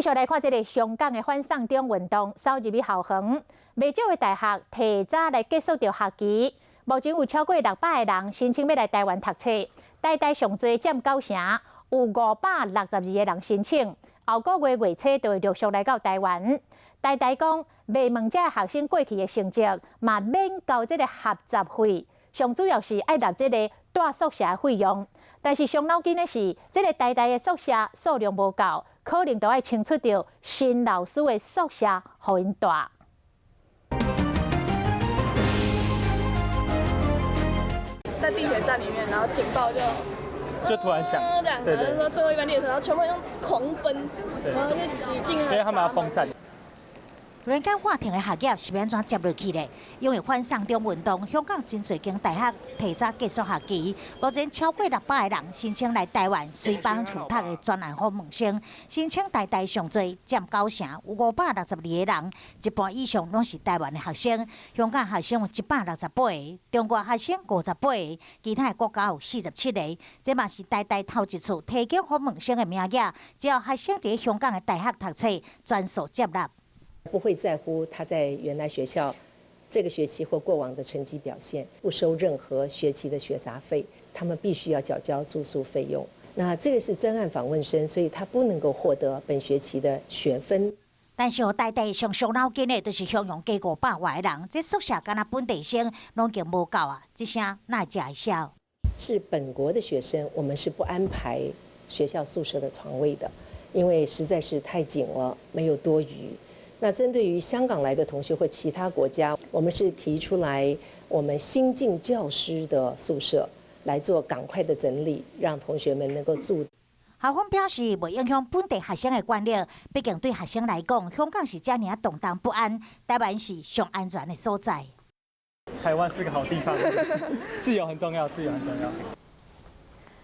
繼續來看這个香港的反送中運動，掃入去校園，袂少的大學提早來結束著學期。目前有超過600個人申請欲來台灣讀冊，台大上濟佔九成，有562個人申請。後個月月初就會陸續來到台灣。台大講，袂問這學生過去的成績，嘛免交這个學雜費，上主要是愛納這个蹛宿舍的費用。但是傷腦筋的是，這个台大的宿舍數量無夠，可能都愛清出著新老師的宿舍予𪜶蹛。在地鐵站裡面，然後警報就突然響，這樣，然後說最後一班列車，然後全部人用狂奔，然後就擠進。因為他們要封站。突然間喊停的學業是欲按怎接落去咧？因為反送中運動，香港真濟間大學提早結束學期，目前超過600個人申請來台灣隨班就讀的專案訪問生，申請台大上濟佔九成，有562個人，一半以上攏是台灣的學生。香港學生有168個，中國學生58個，其他的國家有47個。這嘛是台大頭一次提供訪問生的名額，只要學生佇香港的大學讀冊，全數接納。不會在乎他在原來學校這個學期或過往的成績表現，不收任何學期的學雜費，他們必須要繳交住宿費用。那這個是專案訪問生，所以他不能夠獲得本學期的學分。但是，予台大上傷腦筋的，就是香港加500外个人，這宿舍敢若本地生攏經無夠啊！這聲哪會食會消？是本國的學生，我們是不安排學校宿舍的床位的，因為實在是太緊了，沒有多餘。那針對於香港來的同學或其他國家，我們是提出來我們新進教師的宿舍來做趕快的整理，讓同學們能夠住。校方表示，袂影響本地學生的權利，畢竟對學生來講，香港是遮爾動盪不安，台灣是上安全的所在。台灣是個好地方，自由很重要，自由很重要。